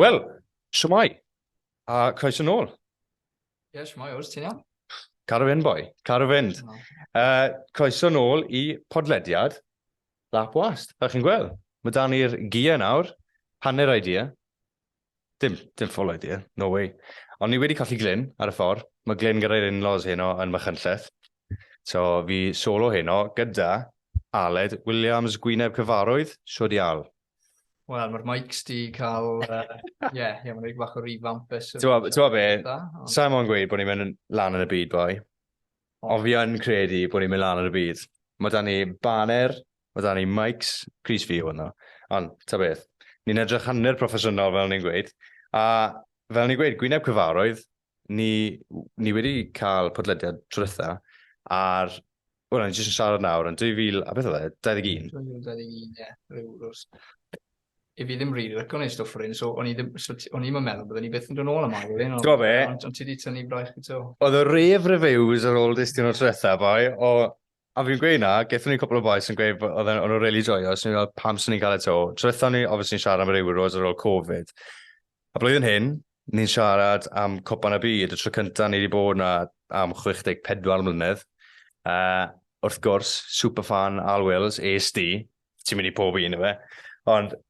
Wel, shwmae? A croeso nôl. Ie, yeah, shwmae, oes, ti'n iawn? Cadw fynd, boi. Cadw fynd. Croeso nôl i podlediad Lap Wast. Fel chi'n gweld, mae dan ni'r gear nawr. Hanner idea. Dim, dim full idea, no way. Ond ni wedi colli Glyn ar y ffordd. Mae Glyn gyda'r in-laws heno yn Machynlleth. So fi solo heno gyda Aled Williams Gwyneb Cyfarwydd. Shwd i Al? Wel, mae'r mics di cael... Ie, yeah, yeah, mae'n rhaid bach o revamp. Ti'n gwybod be? Sa'n mo'n gweud bod ni'n mynd lan yn y byd, boi. Ond fi yn credu bod ni'n mynd lan yn y byd. Mae da ni banner, mae da ni mics, Chris fi yw hwnna. Ond, ta beth, ni'n edrych hanner proffesiynol fel ni'n gweud. A fel ni'n gweud, gwyneb cyfarwydd, ni, ni wedi cael podlediad tro dwytha ar Wel, o'n i jyst yn siarad nawr, yn 2000, a beth oedd e, 21? 2021, ie, rhyw I fi ddim rili licio neud stwff o'r un, so o'n i ddim, so o'n i'm yn meddwl byddwn i byth yn dod nôl yma, rili. Ti'n gwybod be? Ond ti di tynnu braich i to. Oedd y rave reviews ar ôl disgyn o'r tretha, boi, o, a fi'n gweud na, gethon ni cwpl o bois yn gweud oedd o'n nhw'n really joio, so ni'n fel, pam swn i'n cael e to? Tretha ni, obviously, siarad am yr Euros ar ôl Covid. A blwyddyn hyn, ni'n siarad am Cwpan y Byd, y tro cyntaf ni wedi bod yna am 64 mlynedd. Wrth gwrs, superfan Al Wills, ASD, ti'n mynd i pob un o fe. Ond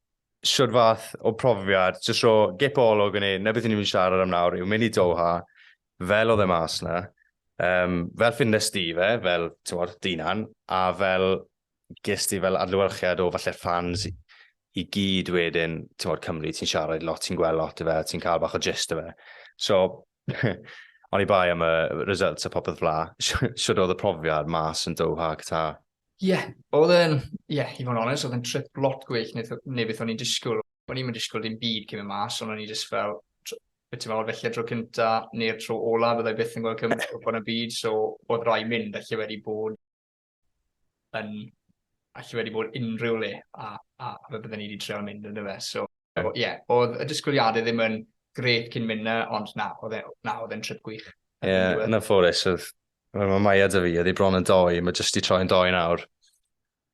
siwr fath o profiad, jyst ro gip olwg yn ei, na beth ni'n mynd i siarad am nawr, yw mynd i Doha, fel oedd e mas na, um, fel ffindes di fe, fel, ti'n bod, dynan, a fel ges ti fel adlewyrchiad o falle'r fans i gyd wedyn, ti'n bod, Cymru, ti'n siarad lot, ti'n gweld lot o fe, ti'n cael bach o gist o fe. So, o'n i bai am y results a popeth fla, siwr oedd y profiad mas yn Doha, Qatar? Ie, yeah, oedd e'n, ie, yeah, i fod yn onest, oedd e'n trip lot gwell neu, neu beth o'n i'n disgwyl. O'n i'n disgwyl dim byd cyn mynd mas, ond o'n i just fel, beth ti'n meddwl, felly tro cynta neu'r tro ola byddai byth yn gweld Cymru cwpan y byd, so oedd rai mynd felly wedi bod yn allu wedi bod unrhyw le a, a, a fe bydden ni wedi treial mynd yn fe. So, ie, yeah, oedd y disgwyliadau ddim yn gret cyn mynd na, ond na, oedd e, na, oedd e'n trip gwych. Ie, yeah, yn anffodus, oedd mae Maia dy fi, oedd hi bron yn doi, mae jyst i troi'n doi nawr.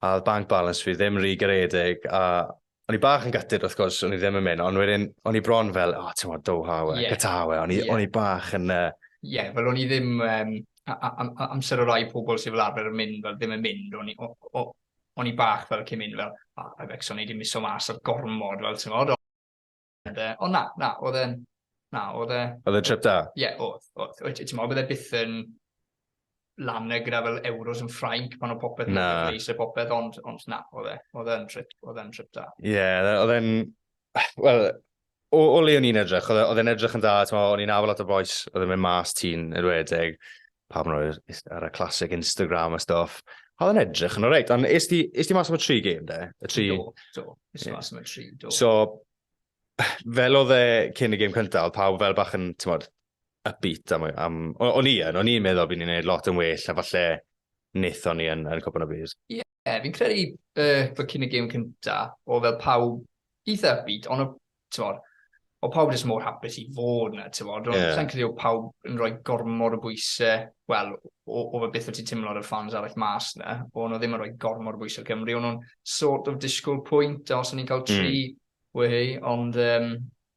A oedd bank balance fi ddim rhy garedig, a o'n i bach yn gutted wrth gwrs, o'n i ddim yn mynd, ond wedyn, o'n i bron fel, o, oh, ti'n gwybod, Doha we, yeah. Qatar we, o'n i, yeah. on i bach yn... Ie, uh... yeah, fel o'n i ddim, um, amser o rai pobl sydd fel arfer yn mynd, fel ddim yn mynd, o'n i, o'n i bach fel cyn mynd fel, a, oh, fe, o'n i wedi miso mas ar gormod, fel ti'n gwybod, ond na, na, oedd e'n, na, oedd e... Oedd e'n trip da? Ie, yeah, oedd, oedd. Ti'n meddwl, bydde byth yn lan e gyda fel Euros yn Ffrainc pan oedd popeth yn cyfleus a popeth, ond, ond na, oedd e, oedd e'n trip, oedd e'n trip da. Ie, yeah, oedd e'n, wel, o, o le o'n i'n edrych, e, oedd e'n edrych yn da, o'n i'n afel lot o boes, oedd e'n mynd mas ti'n enwedig, pawb yn rhoi ar y classic Instagram a stuff. Oedd e'n edrych yn oreit, ond es ti, es ti mas am y tri game, de? Y tri... Do, do, es i mas am y tri, do. So, fel oedd e cyn y game cyntaf, oedd pawb fel bach yn, ti'n modd, upbeat am... am o'n i yn, o'n i'n meddwl bydd ni'n gwneud lot yn well, a falle wnaethon ni yn, yn Cwpan y Byd. Ie, yeah, fi'n credu uh, fel cyn y gêm cynta, o fel pawb eitha upbeat, ond ti'n modd, o pawb jyst mor hapus i fod yna, ti'n modd. Yeah. Sa'n credu o pawb yn rhoi gormod o bwysau, wel, o, o fe beth o ti'n teimlo ar y fans arall mas yna, o nhw ddim yn rhoi gormod o bwysau Cymru, o'n nhw'n sort of disgwyl pwynt, os o'n i'n cael tri, mm. wehei, ond um,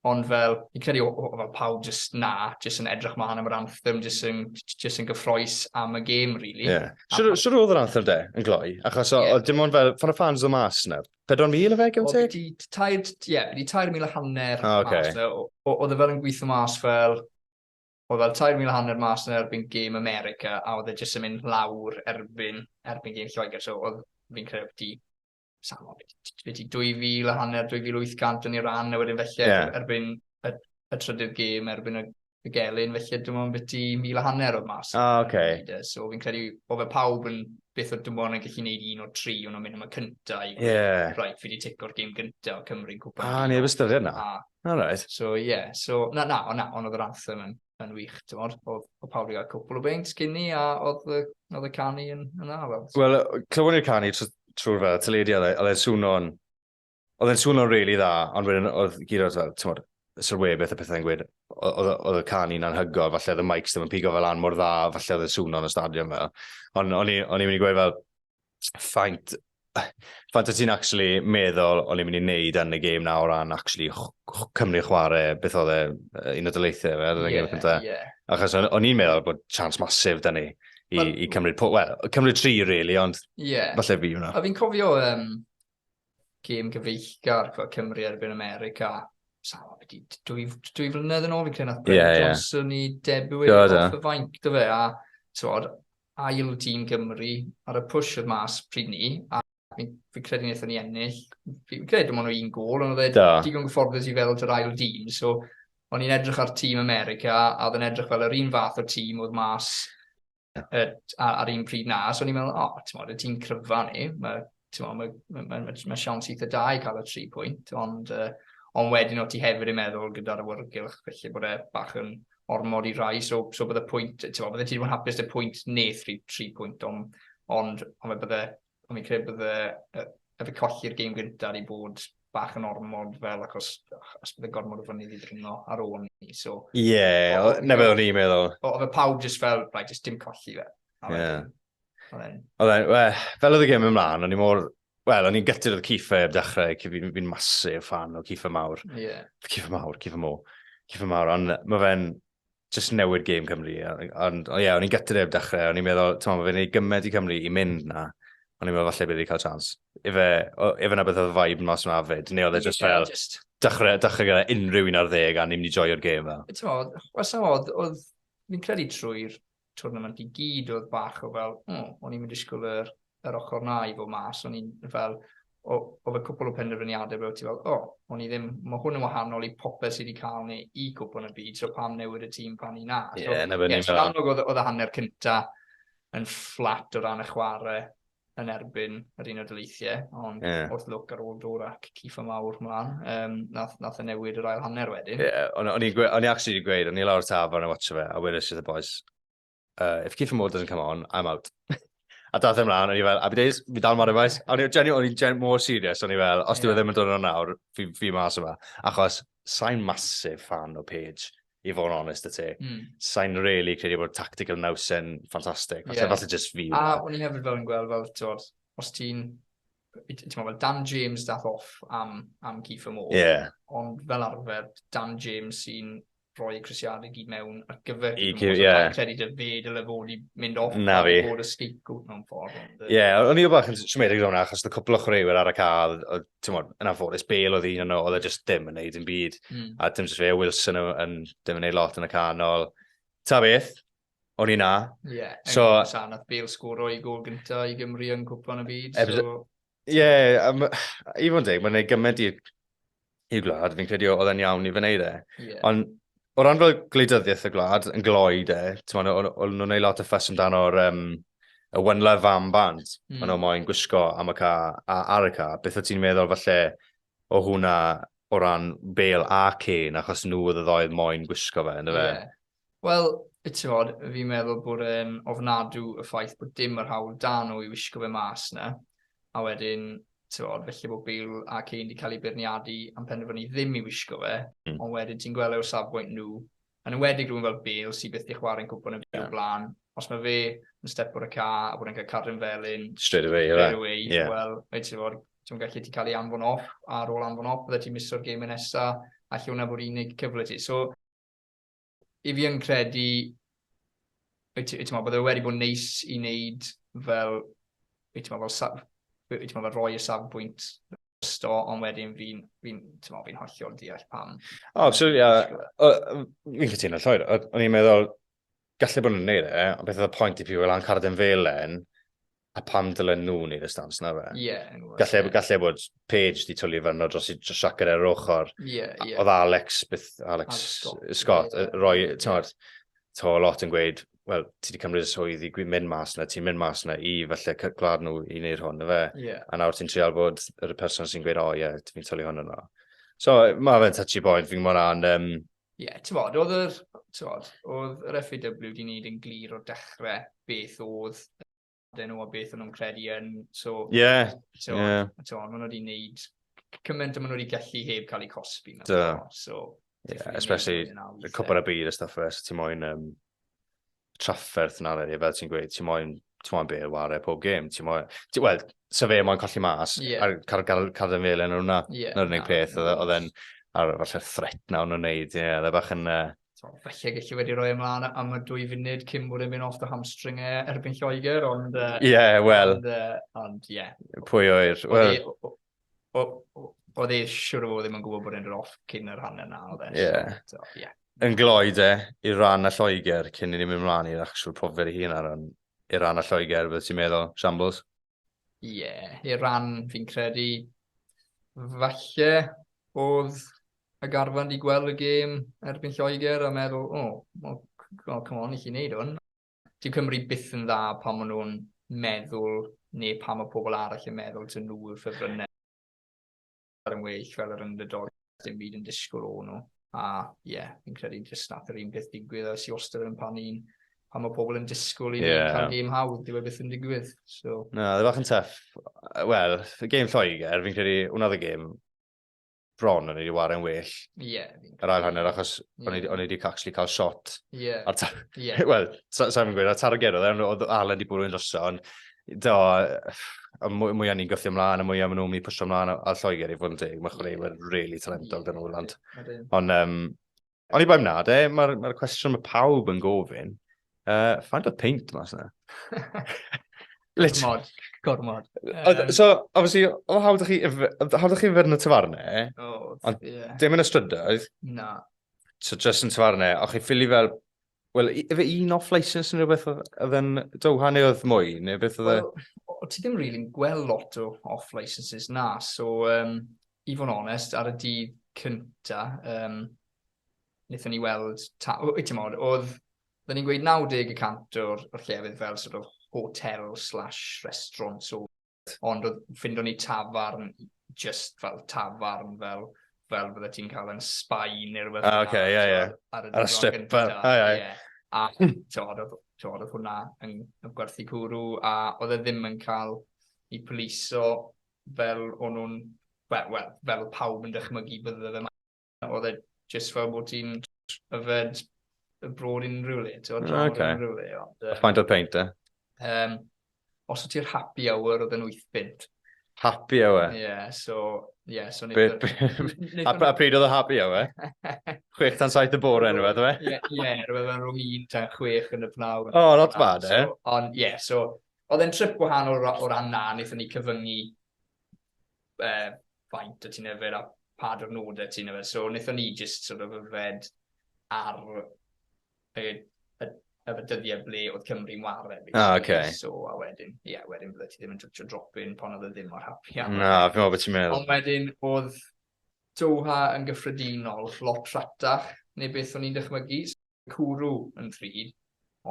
ond fel, fi'n credu o, o, fel pawb just na, just yn edrych mlaen am yr anthem, just yn, just yn gyffroes am y gêm, really. Yeah. Siwr, siwr oedd yr anthem de, yn gloi? Achos yeah. o, dim ond fel, fan y fans o mas na, 4,000 o fe, give or take? Di tair, ie, yeah, di 3,500 oh, okay. mas na. Oedd e fel yn gweithio mas fel, oedd fel 3,500 mas yn erbyn gêm America, a oedd e jyst yn mynd lawr erbyn, erbyn gêm Lloegr, so oedd fi'n credu di Samo, beth i 2,000 a hanner, 2,800 yn Iran, a wedyn felly yeah. erbyn y, y trydydd gêm, erbyn y, y gelyn, felly dim ond beth i 1,000 a hanner o'r mas. Ah, okay. So fi'n credu o fe pawb yn beth oedd dim ond yn gallu gwneud un o'r tri, o'n nhw'n mynd am y cynta i yeah. right, fi wedi tico'r gêm gynta o Cymru'n cwpan. Ah, ni heb ystyried na. All right. So, yeah. So, na, na, na, ond oedd yr anthem yn, yn wych, ti'n modd, oedd, oedd pawb wedi cael cwpl o beint cyn ni, a oedd y, oedd y canu yn, yn dda. Wel, Wel, clywon ni'r canu trwy'r fel teledu, oedd e'n sŵno'n, oedd e'n sŵno'n really dda, ond wedyn oedd gyd o'r, ti'n modd, sylwebaeth a pethau'n gweud, oedd oedd y canu'n anhygoel, falle oedd y mics ddim yn pigo fel lan mor dda, falle oedd e'n sŵno'n y stadiwm fel. Ond o'n i'n mynd i gweud fel, ffaint Faint o ti'n actually meddwl o'n i'n mynd i wneud yn y gêm na o ran actually Cymru chwarae beth oedd e, un o dyleithiau fe, yn y gêm cyntaf. Yeah. Achos o'n i'n meddwl bod chance masif da ni i, well, i cymryd, well, cymryd tri really, ond yeah. falle fi hwnna. A fi'n cofio um, gêm gyfeillgar Cymru erbyn America, sa, beth dwy, dwy flynedd yn ôl fi'n credu nath Brennan yeah, Johnson yeah. i debut e off y fainc, do fe, a t'wod, ail tîm Cymru ar y push oedd mas pryd ni, a fi'n fi credu wnaethon ni ennill. Fi'n credu dim ond o un gol, ond oedd e digon gyfforddus i feddwl ta'r ail dîm, so o'n i'n edrych ar tîm America, a oedd yn edrych fel yr un fath o tîm oedd mas ar un pryd na, so o'n i'n meddwl, o, oh, ti'n modd, y tîm cryfa ni, mae ma, ma, ma, ma, ma, ma siawns eitha da i cael y tri pwynt, ond, ond wedyn o ti hefyd yn meddwl gyda'r awyrgylch, felly bod e bach yn ormod i rai, so, so bydde pwynt, ti'n bydde ti wedi bod yn hapus y pwynt neu tri, tri pwynt, ond, ond, ond bydde, ond fi'n credu bydde, efe colli'r gêm gyntaf i bod bach yn ormod fel achos os bydde gormod o fynydd i ddringo ar ôl ni. So, Ie, yeah, na beth o'n i'n meddwl. Oedd y pawb just fel, right, just dim colli fe. Ie. Oedd e'n, fel oedd y gêm ymlaen, o'n i mor, wel, o'n i'n gytid oedd Kieffer heb dechrau, fi'n fi massive fan o Kieffer Mawr. Ie. Yeah. Kieffer Mawr, Kieffer Moore. Kieffer Mawr, ond mae fe'n just newid gêm Cymru. Ond, ie, yeah, o'n i'n gytid heb dechrau, o'n i'n meddwl, ti'n mae fe'n ei gymaint i Cymru i mynd na, o'n i'n meddwl falle bydd i cael chance. Ife, ife na beth oedd y vibe mas yma fyd, neu oedd e just fel, just... dechrau, dechrau gyda unrhyw un ar ddeg a ni'n mynd i joio'r gêm fel. Ti'n modd, oedd, oedd, fi'n credu trwy'r tournament i gyd oedd bach o fel, o, o'n i'n mynd disgwyl yr, yr ochr na i fod mas, o'n i'n fel, o, oedd y cwpl o penderfyniadau fel ti fel, o, o'n i ddim, mae hwn yn wahanol i popeth sydd wedi cael ni i cwpl yn y byd, so pam newid y tîm pan i na. Ie, yeah, na fe ni'n so, amlwg oedd, oedd y hanner cynta yn fflat o ran y chwarae yn erbyn yr un o daleithiau, ond yeah. wrth lwc ar ôl dod ac Kieffer Mawr mlaen, um, nath, nath e newid yr ail hanner wedyn. Ie, yeah, o'n i actually wedi gweud, o'n i lawr tafarn a watcho fe, a wedes i the boys, if Kieffer Moore doesn't come on, I'm out. A dath e mlaen, o'n i fel, happy days, fi dal mor boys. O'n i genuine, o'n i'n gen more serious, o'n i fel, os yeah. dyw e ddim yn dod o'n nawr, fi, fi mas yma. Achos, sa'n massive fan o Page i fod yn honest y ti. Mm. Sa'n really credu bod tactical nous yn ffantastig. Falle, yeah. falle just fi. A o'n i hefyd fel yn gweld fel, ti'n os ti'n ti'n fel Dan James dath off am, am Kieffer Moore. Yeah. Ond fel arfer, Dan James sy'n rhoi crysiadau gyd mewn ar gyfer Moore. So yeah. credu dy fe dyle fod i mynd off Na fi. bod y scapegoat mewn ffordd. Ie, yeah, o'n i o bach yn siomedig gyda hwnna, achos y cwpl o chwaraewyr ar y cael, ti'n modd, yn anffodus, Bale oedd un o'n oedd e just dim yn neud yn byd. Mm. A dim just fe, Wilson yn, yn dim yn neud lot yn y canol. Ta beth, o'n i na. Ie, yeah, so, sa, nath Bale sgoro i gol gynta i Gymru yn cwpan y byd. So... Ie, yeah, um, i fod yn deg, mae'n neud gymaint i i'r gwlad, fi'n credu oedd e'n iawn i fe wneud e. Yeah. Ond o ran fel gwleidyddiaeth y gwlad, yn gloi de, ti'n o'n nhw'n gwneud lot o ffys amdano'r um, y One Love armband, mm. o'n nhw moyn gwisgo am y ca, a ar y ca. Beth o ti'n meddwl falle o hwnna o ran Bale a Kane, achos nhw oedd y ddoedd moyn gwisgo fe, ynddo fe? Yeah. Wel, ti'n fod, fi'n meddwl bod e'n ofnadw y ffaith bod dim yr hawl da nhw i wisgo fe mas na. A wedyn, ti'n fod, felly bod Bale a Kane wedi cael eu beirniadu am penderfynu ddim i wisgo fe, mm. ond wedyn ti'n gweld e o'r safbwynt nhw, yn enwedig rhywun fel Bale sydd byth di chwarae'n cwpan y byd yeah. o blaen, os mae fe yn step o'r y ca a bod e'n cael cardyn felyn, straight away, straight away yeah. wel, ti'n fod, ti'n gallu ti cael ei anfon off, ar ôl anfon off, bydde ti'n miso'r gêm yn nesa, a lle hwnna bod unig cyfle ti. So, i fi yn credu, ti'n meddwl, bydde wedi bod neis i wneud fel, ti'n meddwl, fel, ti'n meddwl, fel rhoi y safbwynt ysto, ond wedyn fi'n fi, fi, fi hollol deall pam. O, oh, absolutely, yeah. Fi'n cytuno llwyr. O'n i'n meddwl, gallai bod nhw'n neud e, ond beth oedd y pwynt i fi fel Carden Felen, a pam dylen nhw wneud y stance na fe? Ie. Yeah, gallai, yeah. gallai bod Page di twlu fan dros i siaced ar yr ochr. Ie, yeah, ie. Yeah. Oedd Alex, beth, Alex, Alex Scott, Scott yeah, yeah. roi, ti'n yeah. to, lot yn gweud, wel, ti wedi cymryd y swydd i mynd mas na, ti'n mynd mas na i falle gwlad nhw i wneud hwn, na fe? Yeah. A nawr ti'n trial bod yr person sy'n gweud, o oh, ie, yeah, fi'n twlu hwn yno. So, mae fe'n touchy point, fi'n gwybod ond... Ie, yeah, ti'n bod, oedd yr, ti'n bod, oedd yr FAW wedi wneud yn glir o'r dechrau beth oedd nhw a beth o'n nhw'n credu yn. So, yeah, so, yeah. So, maen nhw wedi wneud cymaint o maen nhw wedi gallu heb cael eu cosbi. So, yeah, especially y cwpan y byd a stuff fe, so ti'n moyn um, trafferth na, fel ti'n gweud, ti'n moyn Ti'n moyn Bale ware pob gêm. Ti'n moyn... Wel, sa fe moyn colli mas, yeah. a cael, cael, cael fel yn hwnna. Yeah, Na'r unig peth, oedd e'n ar falle threat na o'n nhw'n neud, ie, oedd e bach yn... Falle gallu wedi rhoi ymlaen am y 2 funud cyn bod e'n mynd off the hamstring e erbyn Lloegr, ond... Ie, yeah, wel. Ond, ond ie. Yeah. Pwy oer. Wel... Oedd e siwr o fod ddim yn gwybod bod e'n dod off cyn yr hanner na, oedd e. Ie. So, yeah. Yn gloi de, Iran a Lloegr, cyn i ni mynd mlaen i'r actual profiad ei hun ar Iran a Lloegr, beth ti'n meddwl, shambles? Ie, yeah, Iran fi'n credu, falle oedd y garfan di gweld y gêm erbyn Lloegr a meddwl, oh, well, oh, come on, i chi wneud hwn. Dyw Cymru byth yn dda pan maen nhw'n meddwl neu pan mae pobl arall yn meddwl dyn nhw yw'r ffefrynnau yn well fel yr underdog, dim byd yn disgwyl o nhw. A ie, yeah, fi'n credu jyst nath yr un peth digwydd a si wastad yn pan un, pan mae pobl yn disgwyl i yeah. cael gêm hawdd, dyw e byth yn digwydd. So... Na, oedd e bach yn tough. Wel, y gêm Lloegr, fi'n credu, hwnna oedd y gêm bron o'n i wedi ware'n well. Ie. Yeah, yr ail hanner, achos yeah. o'n i wedi actually cael shot. Ie. Yeah. Yeah. Wel, sa'n gweud, ar targed oedd e, oedd Alan wedi bwrw'n drosto, ond do, y mwyaf ni'n gythio ymlaen, y mwyaf maen nhw'n mynd i pwysio ymlaen ar Lloegr i fod yn teg, mae chwaraewyr really talentog dyn nhw land. Ond, o'n i bai na, de, mae'r ma cwestiwn mae pawb yn gofyn, faint o peint mas yna? Gormod, gormod. So, obviously, oedd hawdd chi, hawdd chi fynd yn y tafarnau, ond yeah. dim yn y strydoedd. Na. So, just yn tafarnau, o'ch chi ffili fel, wel, efe un off-licence neu rhywbeth oedd yn Doha neu oedd mwy, neu beth oedd e? Well, ti ddim really'n gweld lot o off-licenses na, so, i fod yn onest, ar y dydd cynta, wnaethon ni weld, ti'n modd, oedd, oedden ni'n gweud 90% o'r, or llefydd fel sort of hotel slash restaurant, so, ond oedd ffindo ni tafarn, just fel tafarn, fel fel bydde ti'n cael yn Sbaen neu rhywbeth. Ah, oce, ie, ie. Ar y strip, fel, ai, ai. A ti'n oedd hwnna yn gwerthu cwrw, a oedd e ddim yn cael ei poliso fel o'n nhw'n, wel, well, fel pawb yn dychmygu bydde fe. Oedd e just fel bod ti'n yfed y brod unrhyw le, ti'n gwybod, okay. Unrhyw le. Ond, faint o'r peint, e? Os o ti'r happy hour oedd yn 8 bunt. Happy hour? Ie, yeah, so... Yeah, so a pryd oedd y happy hour? 6 tan 7 y bore yn rhywbeth, e? Ie, rhywbeth fel rhwng 1 tan 6 yn y pnawn. Oh, not bad, eh? Ond, ie, so, oedd e'n trip gwahanol o ran na, wnaethon ni cyfyngu faint o ti'n yfed a pa diwrnodau ti'n yfed. So, wnaethon ni just sort of yfed ar y dyddiau ble oedd Cymru'n ware. Ah, okay. So, a wedyn, ie, yeah, wedyn bydde ti ddim yn twtio drop-in pan oedd e ddim mor happy. Na, fi'n meddwl beth ti'n meddwl. Ond wedyn, oedd Doha yn gyffredinol lot rhatach neu beth o'n i'n dychmygu. Cwrw yn ddrud,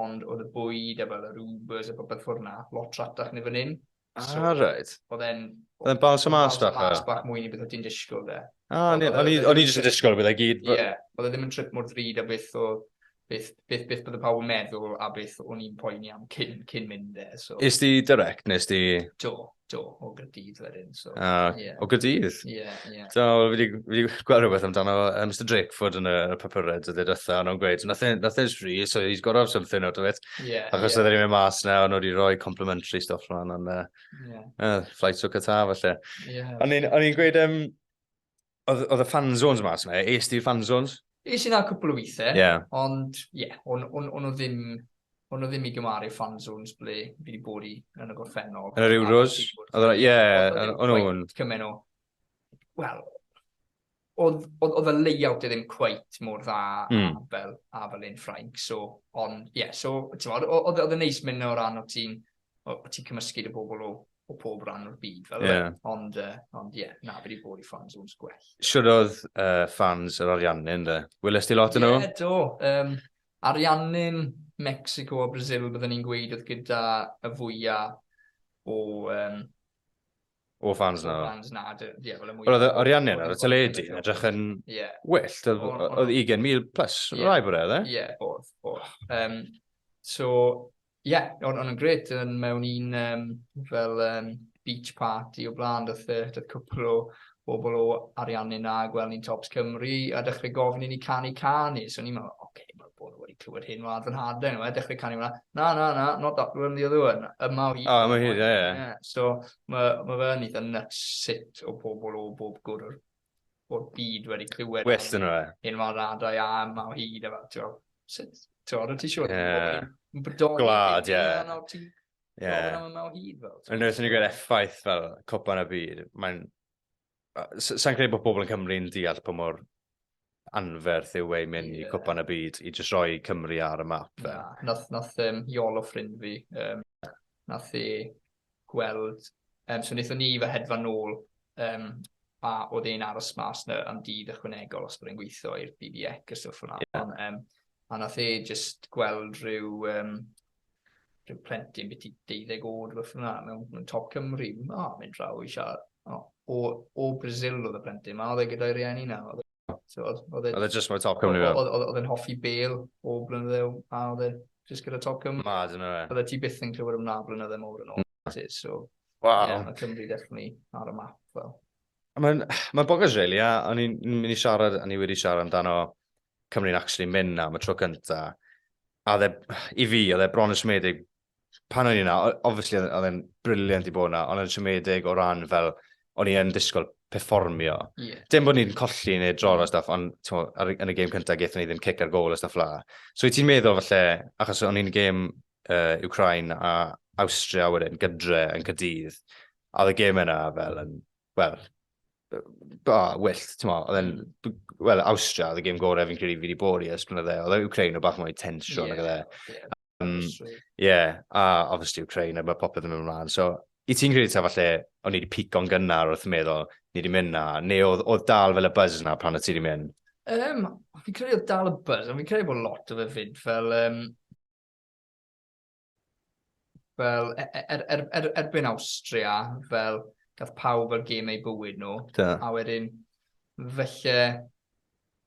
ond oedd y bwyd a fel yr Ubers a popeth ffordd na, lot rhatach neu fan hyn. So, ah, right. Oedd e'n... Oedd e'n balance mas bach? Balance bach mwy ni beth oedd ti'n disgwyl de. Ah, o'n i jyst yn disgwyl beth e gyd. Ie, oedd e ddim yn trip mor ddrud a beth o... Beth, beth, beth bydde pawb yn meddwl a beth o'n i'n poeni am cyn mynd e. So. Is di direct nes di... Do, o Gaerdydd wedyn. So, yeah. O Gaerdydd? Ie, ie. Do, fi wedi gweld rhywbeth amdano Mr Drakeford yn y papurau dyddiau dwytha, o'n nhw'n gweud, nothing's free, so he's got to have something out of it. Yeah, achos oedd e'n mynd mas na, o'n nhw wedi rhoi complimentary stuff rhan, ond flight to Qatar, falle. Yeah. O'n i'n gweud, oedd y fan zones mas na, es di'r fan zones? Es i na cwpl o weithiau, yeah. Ond ie, yeah, o'n nhw ddim i gymaru fan zones ble fi wedi bod i yn y gorffennol. Yn yr Euros? Ie, o'n nhw'n... Cymaint o... Wel, oedd y layout e ddim quite mor dda fel, a fel un Ffrainc, so, ond, ie, yeah, so, ti'n oedd e'n neis mynd o ran o ti'n cymysgu dy bobl o pob rhan o'r byd, fel yeah. Ond, ie, yeah, na, fi wedi bod i fan zones gwell. Siwr oedd fans yr Ariannin, de? Welest ti lot yn nhw? Ie, do. Ariannin, Mexico a Brazil, byddwn ni'n gweud, oedd gyda y fwyaf o... o fans na. O fans na, ie, fel y mwyaf. Oedd Ariannin ar y teledu yn edrych yn wyllt, oedd 20,000 plus, rai bod e, e? Ie, oedd, oedd. So, ie, o'n nhw'n gret, yn mewn un fel beach party o blaen, doedd cwpl o bobl o Ariannin na gweld ni'n Tops Cymru, a dechrau gofyn i ni canu canu. So o'n i'n meddwl, oce, mae bod wedi wedi clywed Hen Wlad Fy Nhadau, nhw, e, dechrau canu hwnna. Na, na, na, not that one, the other one. Yma o hyd. O, yma o hyd, ie, ie. So, mae ma fe yn eitha nuts sut o pobl o bob gwr o'r, o'r byd wedi clywed. Well yn e. Hen Wlad Fy Nhadau a yma o hyd, a fel, ti'n gwbod, sut, ti'n gwbod, ti siŵr? Ie. Bodoli. Gwlad, ie. Ie. Yma o hyd, fel. Yn yw'n ni'n gweld effaith fel cwpan y byd, mae'n... Sa'n credu bod pobl yn Cymru'n deall pa mor anferth yw ei mynd i cwpan y byd i jyst rhoi Cymru ar y map. Fe. Na, nath, nath Iolo ffrind fi, nath e gweld, so wnaethon ni fe hedfan nôl, a oedd e'n aros mas na am dydd ychwanegol os bod e'n gweithio i'r BBC a stwff hwnna. Yeah. Ond, a nath e just gweld rhyw, rhyw plentyn beth i 12 oed rhywbeth fel 'na mewn, mewn top Cymru. O, mynd draw i siarad. O, o, o Brazil oedd y plentyn ma, oedd e gyda'i rieni na. Oedd e, so, oedd, oedd e, Oedd e just mae top Cymru fel. oedd, oedd, oedd e'n hoffi Bale o blynydde, a oedd e just gyda top Cymru. Mad yn e. Oedd e ti byth yn clywed am na blynydde mawr yn ôl. So, Wow. yeah, mae Cymru definitely ar y map fel. Mae'n ma bonkers, really, a o'n i'n mynd i siarad, o'n i wedi siarad amdano Cymru'n actually mynd na am y tro cynta. A oedd e, i fi, oedd e bron yn siomedig pan o'n i yna, obviously oedd e'n brilliant i bod yna, ond oedd e'n siomedig o ran fel, o'n i yn disgwyl perfformio. Yeah. Dim bod ni'n colli neu dror o stuff, ond t'mo, yn y gêm cyntaf gaethon ni ddim cic ar gôl a stuff la. So i ti'n meddwl falle, achos o'n i'n gêm Ukraine a Austria wedyn, gydre yn Caerdydd, a oedd y gêm yna fel yn, wel, wyllt, ti'n mo, oedd e'n, wel, Austria, oedd y gêm gorau fi'n credu fi wedi bod i ers blynydde, oedd y Ukraine o bach mwy tensiwn ac oedd e. Yeah, a obviously Ukraine, a mae popeth yn mynd ymlaen. So, i ti'n credu ta falle, o'n i wedi pico'n gynnar wrth meddwl, ni wedi mynd na, neu oedd, oedd dal fel y buzz na pan oedd ti wedi mynd? Fi'n credu oedd dal y buzz, ond fi'n credu bod lot o fe fyd fel, fel erbyn Austria, fel gath pawb fel gêm eu bywyd nhw. Da. A wedyn, falle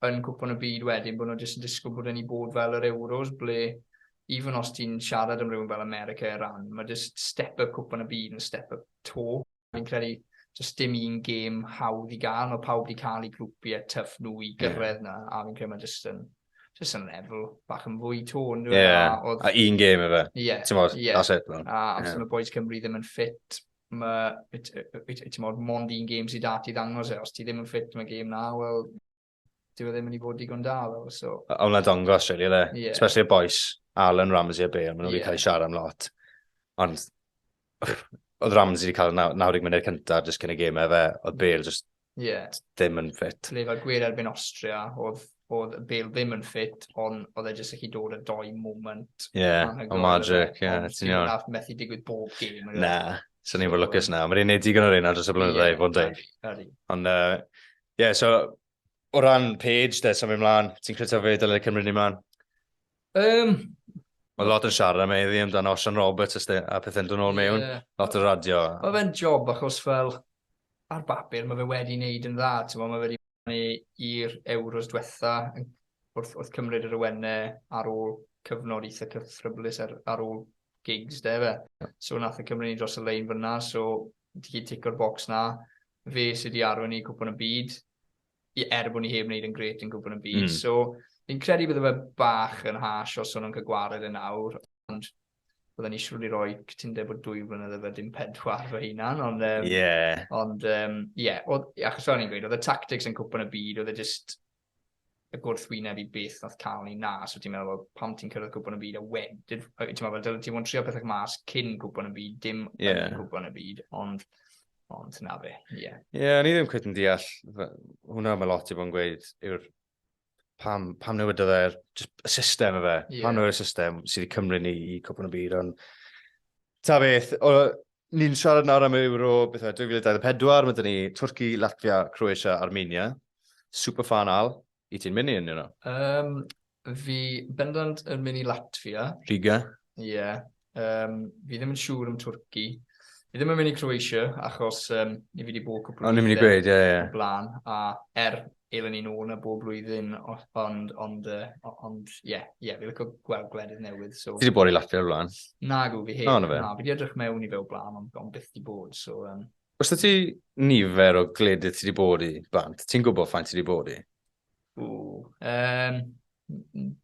yn cwpan y byd wedyn, bod nhw jyst yn disgwyl bod yn i bod fel yr Euros, ble even os ti'n siarad am rhywun fel America, Iran, mae jyst step up cwpan y byd yn step up to. Fi'n credu jyst dim un gêm hawdd i gael, mae pawb wedi cael eu grwpiau tough nhw i gyrraedd na, a fi'n credu mae jyst yn, jyst yn lefel bach yn fwy to, on'd yw e? Yeah. A oedd A un gêm efe. Ie, Ti'n modd, ie. that's it, man. A os Ie. mae boys Cymru ddim yn ffit, mae, ti'n modd, mond un gêm sydd dati ddangos e. Os ti ddim yn ffit am y gêm na, wel, dyw e ddim yn i fod digon da, fel, so. A hwnna dongos, really, le. Ie. Especially y boys, Alan, Ramsey a Bale, maen nhw wedi Ie. cael eu siarad am lot. Ond, oedd Ramsey wedi cael 90 munud cyntaf jyst cyn y gêm efe, oedd Bale just Ie. ddim yn ffit. Lle fel gwir erbyn Austria, oedd Bale ddim yn ffit, ond oedd e jyst gallu dod â doi moment. Ie, anhygoel o magic, iddo fe. ie, Ond ti'n iawn. Nath methu digwydd bob gêm, on'd yw e? Na, so ni'n fod lwcus na. Mae'n ei wneud digon o'r un ar dros y blynyddoedd, i fod yn deg. Ydi, ydi. Ond, ie, so, o ran Page, de, symud ymlaen, ti'n credu fe dylai Cymru ni ymlaen? Mae lot yn siarad am heddi amdano Osian Roberts a pethau'n dod nôl mewn. Ie. Lot o radio. Mae fe'n job achos fel ar bapur mae fe wedi wneud yn dda, ti'n gwbod, mae fe wedi mynd i'r Euros diwetha wrth cymryd yr awennau ar ôl cyfnod eitha cythryblus ar ôl gigs de fe. So nath y Cymru ni dros y lein fyna, so ti gyd tico'r box na. Fe sydd wedi arwain ni cwpan y byd, er bod ni heb wneud yn gret yn cwpan y byd. So fi'n credu bydde fe bach yn harsh os o'n nhw'n cael gwared yn awr, ond bydden ni siŵr i roi cytundeb o 2 blynedd fe, dim 4 fy hunan, ond, ond, ie, oedd, achos fel o'n i'n gweud, oedd y tactics yn cwpan y byd, oedd e just y gwrthwyneb i beth nath cael ni na, so ti'n meddwl, wel, pam ti'n cyrraedd cwpan y byd a wedyn, ti'n meddwl, dyle ti fod yn trio pethau mas cyn cwpan y byd, dim yn cwpan y byd, ond na fe, ie. Ie, o'n i ddim cweit yn deall, hwnna mae lot i bod yn gweud, yw'r pam newidodd e, just y system efe, pam newid y system sydd wedi cymryd ni i cwpan y byd, ond ta beth, ni'n siarad nawr am Euro, beth yw, 2024, mae dyn ni Twrci, Latvia, Croatia, Armenia, super fan al, i ti'n mynd i unrhyw nhw? Fi bendant yn mynd i Latvia. Riga. Ie. Fi ddim yn siŵr am Twrci. Fi ddim yn mynd i Croatia, achos ni fi wedi bod cwpl o O'n i'n mynd i weithiau gweud, ie, ie. o blaen, a elen ni nôl na bob blwyddyn, ond, ie, ie, fi licio gweld gwledydd newydd, so Ti wedi bod i Latvia o'r blaen? Na, gw, fi heb. O, na fe. Na, fi wedi edrych mewn i fe o blaen, ond byth di bod, so Oes 'da ti nifer o gwledydd ti wedi bod i, bant? Ti'n gwybod faint ti wedi bod i? Ww,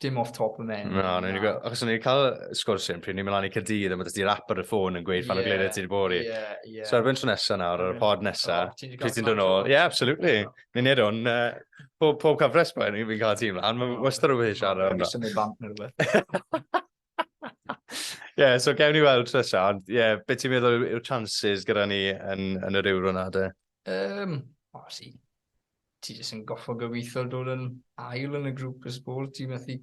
Dim off top of men. Na, na, na. Achos o'n i'n cael sgwrs hyn pryd ni'n mynd lan i Caerdydd a mae dy'r app ar y ffôn yn gweud fan o gleirio ti wedi bod i. Yeah. So erbyn tro nesaf nawr, ar y pod nesaf, pryd ti'n dod nôl. Yeah, absolutely. Ni'n neud hwn, pob cyfres boi, ni'n cael tîm lan. Mae wastad rhywbeth i siarad amdano. Symud bant neu rhywbeth. Ie, so gewn ni weld tro nesaf, ond ie, yeah, beth ti'n meddwl yw'r chances gyda ni yn yr Euro na, de? O, si, ti jyst yn goffo gobeithio dod yn ail yn y grŵp y sport, ti'n methu...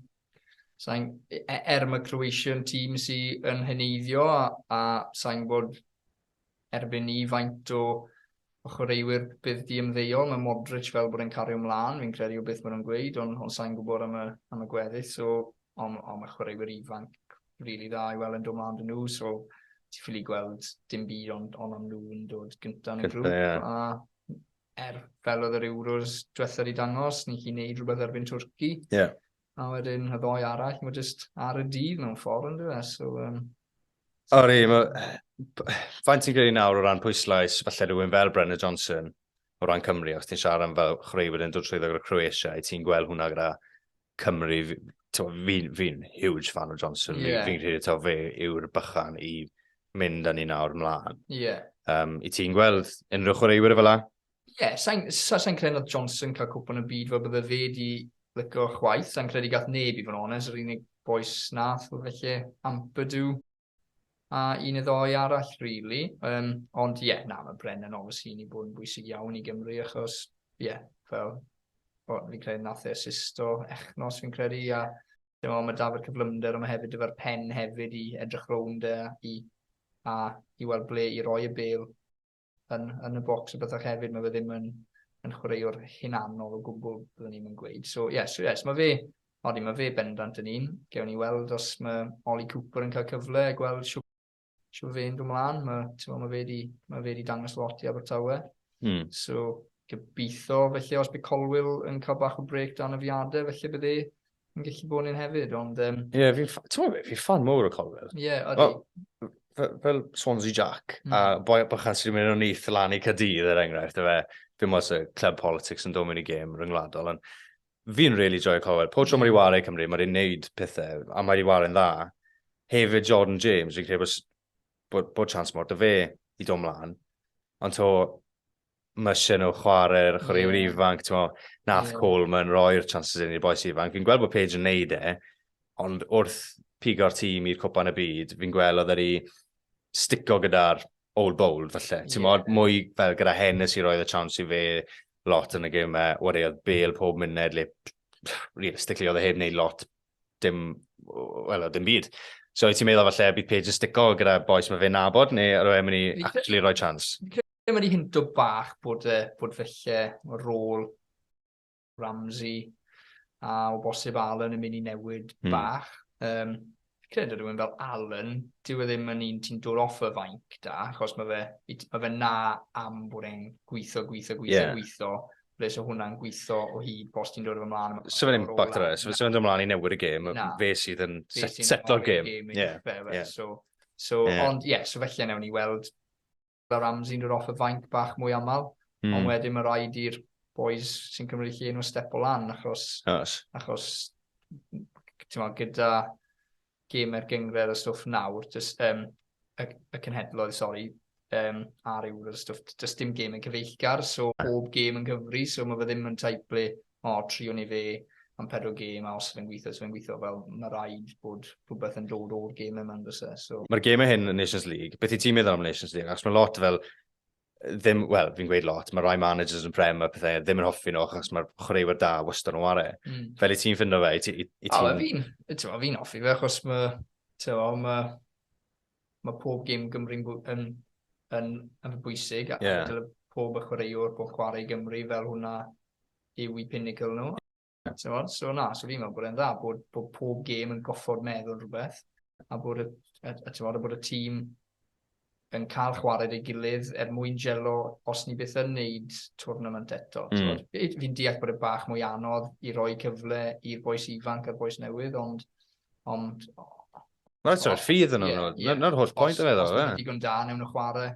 Sa'n, er mae Croatian tîm sy'n yn heneiddio a sa'n gwybod erbyn ni faint o chwaraewyr bydd di ymddeol. Mae Modric fel bod e'n cario ymlaen, fi'n credu o beth maen nhw'n gweud, ond sa'n gwybod am y gweddill. So, ond mae chwaraewyr ifanc rili dda i weld yn dod mlaen dyn nhw, so ti ffili gweld dim byd ond am nhw yn dod gyntaf yn y grŵp. Yeah. A fel oedd yr Euros diwetha wedi dangos, ni chi wneud rhywbeth erbyn Twrci. Yeah. A wedyn y ddoi arall, mae jyst ar y dydd mewn ffordd yn dweud. So, Ori, faint ti'n credu nawr o ran pwyslais, falle rhywun fel Brennan Johnson o ran Cymru, os ti'n siarad am fel chwaraewyr yn dod trwyddo gyda Croatia, i ti'n gweld hwnna gyda Cymru, fi'n huge fan o Johnson, yeah. Fi'n credu taw fe yw'r bychan i mynd â ni nawr mlaen. Yeah. I ti'n gweld unrhyw chwaraewyr fel la? Ie, yeah, sa'n credu nath Johnson cael cwpan y byd fel bydde fe di licio chwaith. Sa'n credu gath neb i fod yn onest, yr unig boes nath oedd felly Ampadu a un neu ddoi arall, really. Ond ie, yeah, na, mae Brennan obviously ni bod yn bwysig iawn i Gymru, achos, ie, yeah, fel, fi'n credu nath e assisto echnos, fi'n credu, a mae Dafydd cyflymder, ond mae hefyd efo'r pen hefyd i edrych rownd e, a i weld ble i roi y bêl yn y bocs a bethach hefyd. Mae fe ddim yn chwaraewr hunanol o gwbl, byddwn ni'n gweud. So, yes, so, yes, mae fe, odi, mae fe bendant yn un. Gewn ni weld os mae Ollie Cooper yn cael cyfle a gweld siw fe'n dod mlaen. Mae fe di dangos lot i Abertawe. So, gobeithio, felly, os bydd Colwill yn cael bach o break dan afiadau, felly bydd e yn gallu bod yn hefyd, ond... Ie, fi'n fan mowr o Colwill. Ie, odi. Fel Swansea Jack, a boi bychan sydd wedi mynd o Neath lan i Caerdydd, er enghraifft, efe, fi'n meddwl y club politics yn dod mewn i gêm ryngwladol, ond fi'n really joio Colwill. Pob tro mae wedi wario Cymru, mae wedi wneud pethau, a mae wedi wario'n dda. Hefyd Jordan James, fi'n credu bod chance mor dy fe i dod mlaen, ond to, mae eisiau nhw chwarae'r chwaraewyr ifanc, ti'n meddwl, nath Coleman roi'r chances in i'r bois ifanc. Fi'n gweld bod Page yn neud e, ond wrth pigo'r tîm i'r Cwpan y Byd, fi'n gweld oedd wedi stico gyda'r old bold, falle. Ti'n meddwl, mwy fel gyda Hennessy roedd y chance i fe lot yn y gymau, wedi oedd Bale pob munud, le realistically oedd e heb wneud lot, dim, wel, dim byd. So, ti'n meddwl falle bydd Page yn stico gyda bois mae fe'n nabod, neu ar e'n mynd i actually rhoi chance? Mae wedi hinto bach bod felly rôl Ramsey a o bosib Allen yn mynd i newid bach. Credu rhywun fel Allen, dyw e ddim yn un ti'n dod off y fainc da, achos mae fe na am bod e'n gweithio, ble so hwnna'n gweithio o hyd bos ti'n dod ymlaen. So fe'n impact ar e, so fe'n dod ymlaen i newid y gêm, fe sydd yn setlo'r gêm. So, ond ie, so felly newn ni weld Ramsey'n dod off y fainc bach mwy aml, ond wedyn mae rhaid i'r boys sy'n cymryd lle nhw step o lan, achos ti'n meddwl, gyda gemau'r gynghrair a stwff nawr, just, y cenhedloedd, sori, a'r Euro a stwff, just dim gemau cyfeillgar, so pob gêm yn cyfri, so mae fe ddim yn type ble, o, trio ni fe am 4 gêm, a os fe'n gweithio, so fe'n gweithio, fel mae rhaid bod rhywbeth yn dod o'r gêm yma, yndoes e, so... Mae'r gemau hyn yn Nations League, beth i ti'n meddwl am Nations League? Achos mae lot fel, ddim, wel, fi'n gweud lot, mae rai managers yn Prem a pethau ddim yn hoffi nhw, achos mae'r chwaraewyr da wastad yn ware. Fel i ti'n ffindo fe, i ti'n... Fi'n hoffi fe, achos mae pob gêm Gymru'n yn bwysig, a dyle pob y chwaraewr bod chwarae i Gymru fel hwnna yw i pinnacle nhw. So na, so fi'n meddwl bod e'n dda, bod pob gêm yn goffod meddwl rhywbeth, a bod bod y tîm yn cael chwarae ei gilydd er mwyn gelo os ni byth yn neud tournament eto. Fi'n deall bod e bach mwy anodd i roi cyfle i'r bois ifanc a'r bois newydd, ond... Mae'n sort of ffydd yn nhw, na'r holl pwynt yn meddwl. Os mae'n digon da, newn nhw chwarae.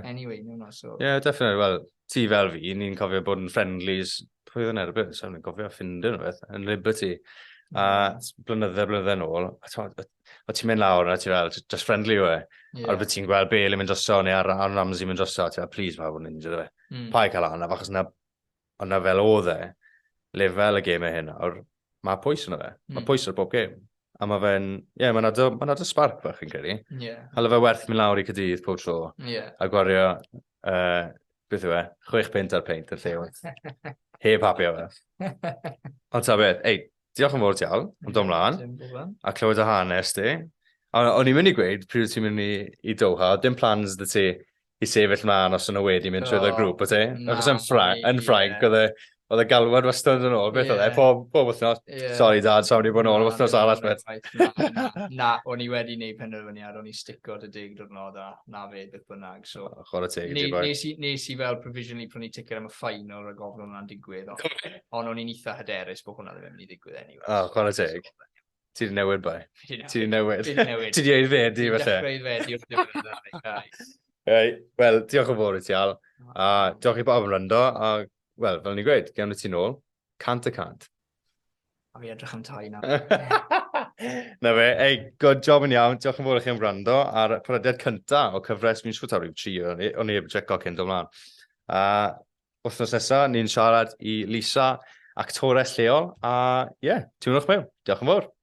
Anyway, newn nhw, so... Yeah, definitely. Wel, ti fel fi, ni'n cofio bod yn friendlies, pwy oedd yn erbyn, so ni'n cofio Ffinden o beth, yn Liberty. A blynydde, blynydde nôl, a o ti'n mynd lawr a ti fel, just friendly yw e. Yeah. A bod ti'n gweld Bale yn mynd droso, neu Aaron Ramsey yn mynd droso, a ti'n fel, please, mae bod yn injured fe. Pa i cael anaf, achos na, o'na fel oedd e, lefel y gemau hyn nawr, mae pwys yna fe. Mae pwys ar bob gêm. A mae fe'n, ie, yeah, mae'n ado, ma ado spark bach yn credu. Yeah. A fe werth mynd lawr i Cadydd pob tro. Yeah. A gwario, beth yw e, 6 punt ar peint yn lle. Heb happy o fe. Ond ta beth, ei, diolch yn fawr ti Al, am dod mlaen. A clywed y hanes di. A o'n i'n mynd i gweud, pryd ti'n mynd i Doha, dim plans dy ti i sefyll mlaen os o'n nhw wedi mynd trwy y grŵp, o ti? Achos yn Ffrainc, yn Ffrainc, oedd e, oedd y galwad wastad yn ôl, beth oedd e, pob wythnos, "Sorry dad, sawn i bod yn ôl wythnos arall, bet." Na, o'n i wedi gwneud penderfyniad, o'n i stico dy 10 diwrnod a na fe beth bynnag. So, oh, chwarae teg i ti, boi. Nes i fel provisionally prynu ticket am y final rhag ofn hwnna'n digwydd, ond o'n i'n eitha hyderus bod hwnna ddim yn mynd i ddigwydd anyway. Oh, chwarae teg. Ti di newid, bai. Ti di newid. Ti di newid. Ti di aeddfedu, felly. Dechrau aeddfedu wrth ddiwedd. Right, wel, diolch yn fawr i ti, Al. A diolch i bawb yn rando. A, wel, fel ni'n gweud, gewn ni ti nôl. 100%. A fi edrych am tai na. Na fe, ei, good job yn iawn. Diolch yn fawr i chi am wrando ar y podlediad cyntaf o cyfres, fi'n siŵr taw rhyw tri, o'n i heb checo cyn dod mlaen. A wythnos nesaf, ni'n siarad i Lisa, actores lleol, a ie, yeah, tiwnwch mewn. Diolch yn fawr.